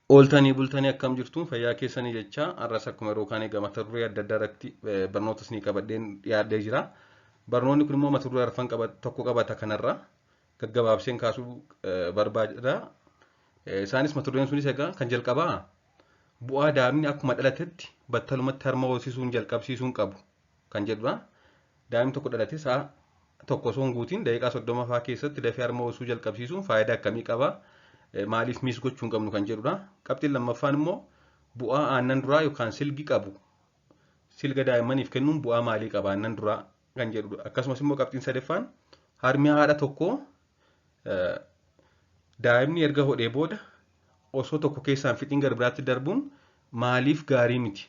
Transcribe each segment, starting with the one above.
Ooltanii bultanii, akkam jirtu? Fayyaa keessanii jecha, har'as akkuma yeroo kaan egaa mata duree adda addaa irratti barnoota isinii qabadheen dhiyaadhee jira. Barnoonni kun immoo mata duree arfan tokko qabata, kanarra gaggabaabseen kaasuu barbaada. Isaanis mata dureen sunis egaa kan jalqabaa bu'aa daa'imni akkuma dhalatetti battalumatti harma hoosisuun jalqabsiisuun qabu kan jedhudha. Daa'imni tokko dhalate sa'a tokko osoo hin guutiin daqiiqaa 30 fa'aa keessatti dafee harma hoosisuu jalqabsiisuun faayidaa akkamii qaba? Maaliif miss gochuu hin qabnu kan jedhudha. Qabxiin lammaffaan immoo bu'aa aannan duraa yookaan silgi qabu. Silga daa'immaniif kennuun bu'aa maalii qaba aannan duraa kan jedhudha. Akkasumas immoo qabxiin sadaffaan harmi haadha tokkoo daa'imni erga hodhee booda osoo tokko keessaan fixiin gara biraatti darbuun maaliif gaarii miti?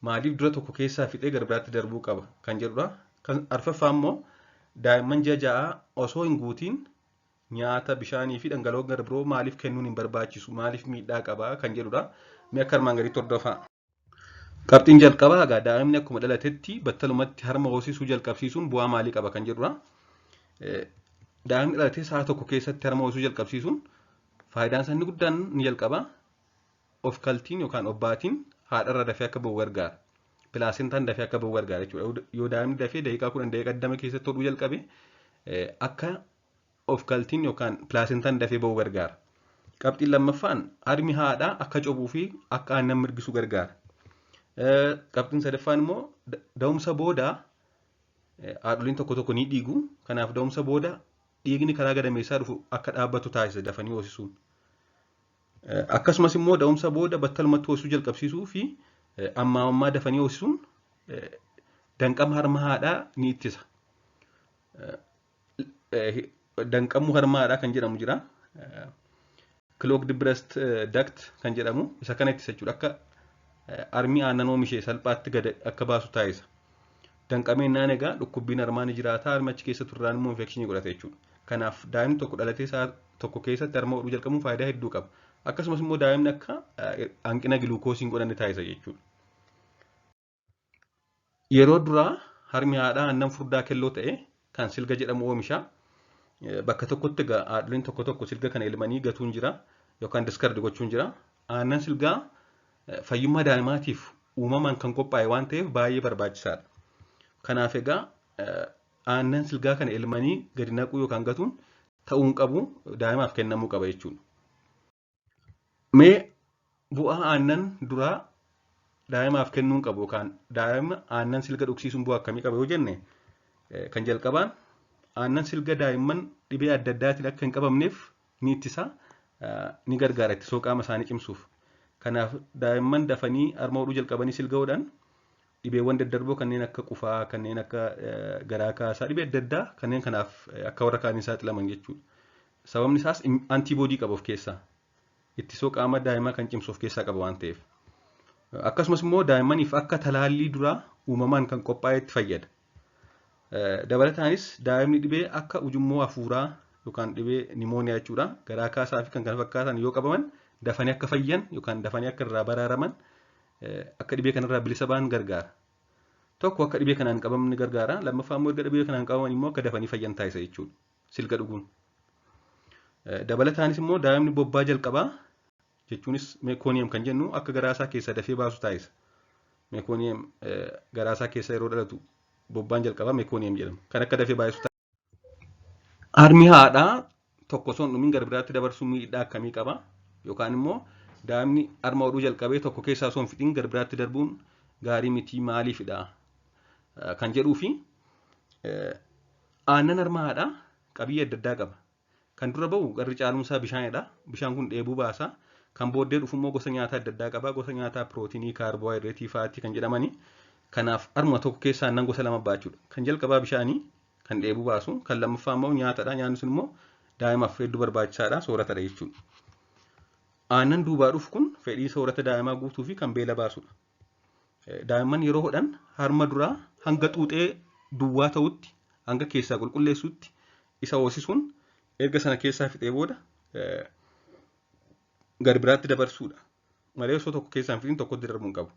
Maaliif dura tokko keessaa fixee gara biraatti darbuu qaba kan jedhudha. Kan arfaffaa immoo daa'imman ji'a 6 osoo hin guutiin nyaata, bishaanii fi dhangala'oo gara biroo maaliif kennuun hin barbaachisu? Maaliif miidhaa qaba kan jedhudha. Mee akka armaan gadiitti hordofaa. Qabxiin jalqabaa egaa daa'imni akkuma dhalatetti battalumatti harma hoosisuu jalqabsiisuun bu'aa maalii qaba kan jedhudha. Daa'imni dhalatee sa'a tokko keessatti harma hoosisuu jalqabsiisuun faayidaan isaa inni guddaan ni jalqaba. Of kaltiin yookaan obbaatiin haadharra dafee akka ba'u gargaara. Pilaasentaan dafee akka ba'u gargaara jechuudha. Yoo daa'imni dafee daqiiqaa 10, daqiiqaa 20 keessatti hodhuu jalqabe, akka of kaltiin yookaan pilaasentaan dafee ba'u gargaara. Qabxiin lammaffaan harmi haadhaa akka cobuu fi akka aannan mirgisu gargaara. Qabxiin sadaffaan immoo da'umsa booda haadholiin tokko tokko ni dhiigu. Kanaaf da'umsa booda dhiigni karaa gadameessaa dhufu akka dhaabbatu taasisa dafanii hoosisuun. Akkasumas immoo da'umsa booda battalumatti hoosisuu jalqabsiisuu fi ammaa ammaa dafanii hoosisuun danqama harma haadhaa ni ittisa. Danqamuu harma haadhaa kan jedhamu jira. Clogged breast duct kan jedhamu isa kana ittisa jechuudha. Akka harmi aannan oomishee salphaatti gad akka baasu taasisa. Danqamee egaa dhukkubbiin harmaa ni jiraata. Harmi achi keessa turraan immoo infekshinii godhata jechuudha. Kanaaf daa'imni tokko dhalatee sa'a tokko keessatti harma hodhuu jalqabuun faayidaa hedduu qaba. Akkasumas immoo daa'imni akka hanqina giluukoosii hin godhanne taasisa jechuudha. Yeroo duraa harmi haadhaa aannan furdaa kelloo ta'e kan silga jedhamu oomisha. Bakka tokkotti egaa haadholiin tokko tokko silga kana elmanii gatuun jira yookaan discard gochuun jira. Aannan silgaa fayyummaa daa'imaatiif uumamaan kan qophaa'e waan ta'eef baay'ee barbaachisaadha. Kanaaf egaa aannan silgaa kana elmanii gadi naquu yookaan gatuun ta'uu hin qabu, daa'imaaf kennamuu qaba jechuudha. Mee bu'aa aannan duraa daa'imaaf kennuun qabu yookaan daa'ima aannan silga dhugsiisuun bu'aa akkamii qaba yoo jenne, kan jalqabaan aannan silga daa'imman dhibee adda addaatiin akka hin qabamneef ni ittisa, ni gargaara ittisoo qaama isaanii cimsuuf. Kanaaf daa'imman dafanii harma hodhuu jalqabanii silga hodhan dhibeewwan daddarboo kanneen akka qufaa, kanneen akka garaa kaasaa, dhibee adda addaa kanneen kanaaf akka warra kaanii saaxilaman jechuudha. Sababni isaas antiiboodii qaba of keessaa. Ittisoo qaama daa'imaa kan cimsu of keessaa qaba waan ta'eef. Akkasumas immoo daa'immaniif akka talaallii duraa uumamaan kan qophaa'etti fayyada. Dabalataanis daa'imni dhibee akka ujummoo hafuuraa yookaan dhibee nimooniyaa jechuudha. Garaa kaasaa fi kan kana fakkaatan yoo qabaman dafanii akka fayyan yookaan dafanii akka irraa baraaraman, akka dhibee kanarraa bilisa ba'an gargaara. Tokko, akka dhibee kanaan qabamne gargaara. Lammaffaa immoo erga dhibee kanaan qabaman immoo akka dafanii fayyan taasisa jechuudha. Silga dhuguun. Dabalataanis immoo daa'imni bobbaa jalqabaa, jechuunis meekooniyam kan jennu, akka garaasaa keessaa dafee baasu taasisa. Meekooniyam garaasaa keessa yeroo dhalatu bobbaan jalqabaa meekooniyam jedhama. Kan akka dafee baasu taasisa. Harmi haadhaa tokko osoo hin dhumin gara biraatti dabarsuun miidhaa akkamii qaba? Yookaan immoo daa'imni harma hodhuu jalqabee tokko keessaa osoo hin fixin gara biraatti darbuun gaarii miti, maaliifidha? Kan jedhuu fi aannan harma haadhaa qabiyyee adda addaa qaba. Kan dura bahu garri caalumsaa bishaanidha. Bishaan kun dheebuu baasa. Kan booddee dhufu immoo gosa nyaataa adda addaa qaba. Gosa nyaataa pirootinii, kaarboohayidireetii, faatii kan jedhamani. Kanaaf harma tokko keessaa aannan gosa lama baachuudha. Kan jalqabaa bishaanii kan dheebuu baasu, kan lammaffaa immoo nyaatadha. Nyaanni sun immoo daa'imaaf hedduu barbaachisaadha, sooratadha jechuudha. Aannan duubaa dhufu kun fedhii soorata daa'imaa guutuu fi kan beela baasudha. Daa'imman yeroo hodhan harma duraa hanga xuuxee duwwaa ta'utti, hanga keessaa qulqulleessutti isa hoosisuun erga sana keessaa fixee booda gara biraatti dabarsuudha. Malee osoo tokko keessaa hin fixin tokkotti darbuu hin qabu.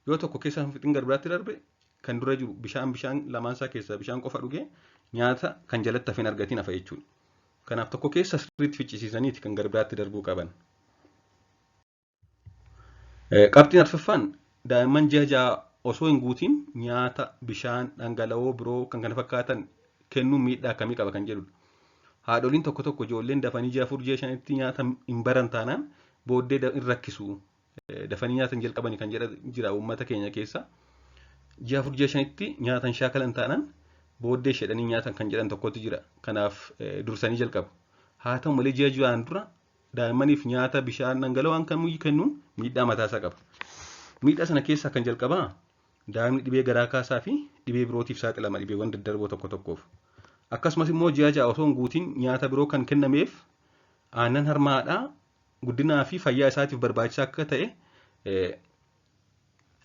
Yoo tokko keessaa hin fixin gara biraatti darbe, kan dura jiru bishaan lamaansaa keessaa bishaan qofa dhugee nyaata kan jalatti hafe hin argatiin hafa jechuudha. Kanaaf tokko keessa sirriitti ficcisiisaniiti kan gara biraatti darbuu qaban. Qabxiin arfaffaan daa'imman ji'a 6 osoo hin guutiin nyaata, bishaan, dhangala'oo biroo kan kana fakkaatan kennuun miidhaa akkamii qaba kan jedhudha. Haadholiin tokko tokko ijoolleen dafanii ji'a 4 ji'a 5tti nyaata hin baran taanaan booddee hin rakkisu. Dafanii nyaata hin jalqabani kan jedha jira uummata keenya keessa. Ji'a 4 ji'a 5tti nyaata hin shaakalan taanaan booddee shedhanii nyaatan kan jedhan tokkotu jira. Kanaaf dursanii jalqabu. Haa ta'u malee ji'a 6n dura daa'immaniif nyaata, bishaan, dhangala'oo kamiyyuu kennuun miidhaa mataasaa qaba. Miidhaa sana keessaa kan jalqabaa daa'imni dhibee garaa kaasaa fi dhibee birootiif saaxilama dhibeewwan daddarboo tokko tokkoof. Akkasumas immoo ji'a 6 osoo hin guutiin nyaata biroo kan kennameef aannan harma haadhaa guddinaa fi fayyaa isaatiif barbaachisaa akka ta'e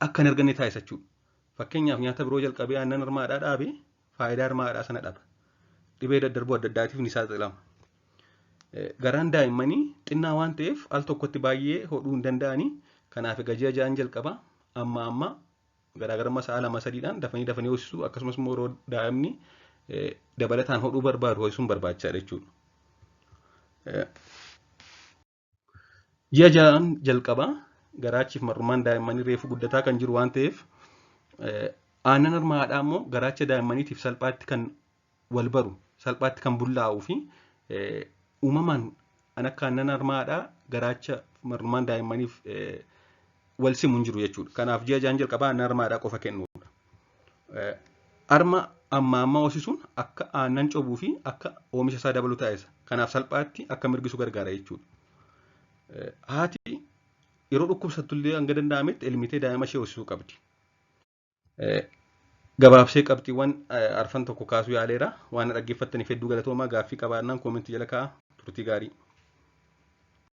akka hin arganne taasisa jechuudha. Fakkeenyaaf nyaata biroo jalqabee aannan harma haadhaa dhaabe faayidaa harma haadhaa sana dhaba. Dhibee daddarboo adda addaatiif ni saaxilama. Garaan daa'immanii xinnaa waan ta'eef al tokkotti baay'ee hodhuu hin danda'anii. Kanaaf egaa ji'a 6n jalqaba amma amma garaagarummaa sa'a 2 3dhaan dafanii dafanii hoosisuu akkasumas immoo yeroo daa'imni dabalataan hodhuu barbaadu hoosisuun barbaachisaadha jechuudha. Ji'a 6n jalqabaa garaachiif mar'ummaan daa'immanii reefu guddataa kan jiru waan ta'eef aannan harma haadhaa immoo garaacha daa'immaniitiif salphaatti kan wal baru salphaatti kan bullaa'uu fi uumamaan an akka aannan harma haadhaa garaacha mar'ummaan daa'immaniif wal simu hin jiru jechuudha. Kanaaf ji'a 6n jalqabaa aannan harma haadhaa qofa kennuudha. Harma amma amma hoosisuun akka aannan cobuu fi akka oomisha isaa dabalu taasisa. Kanaaf salphaatti akka mirgisu gargaara jechuudha. Haati yeroo dhukkubsattu illee hanga danda'ametti elmitee daa'ima ishee hoosisuu qabdi. Gabaabsee qabxiiwwan arfan tokko kaasuu yaaleera. Waan na dhaggeeffattaniif hedduu galatoomaa. Gaaffii qabaannaan koomentii jala kaa'aa. Turtii gaarii.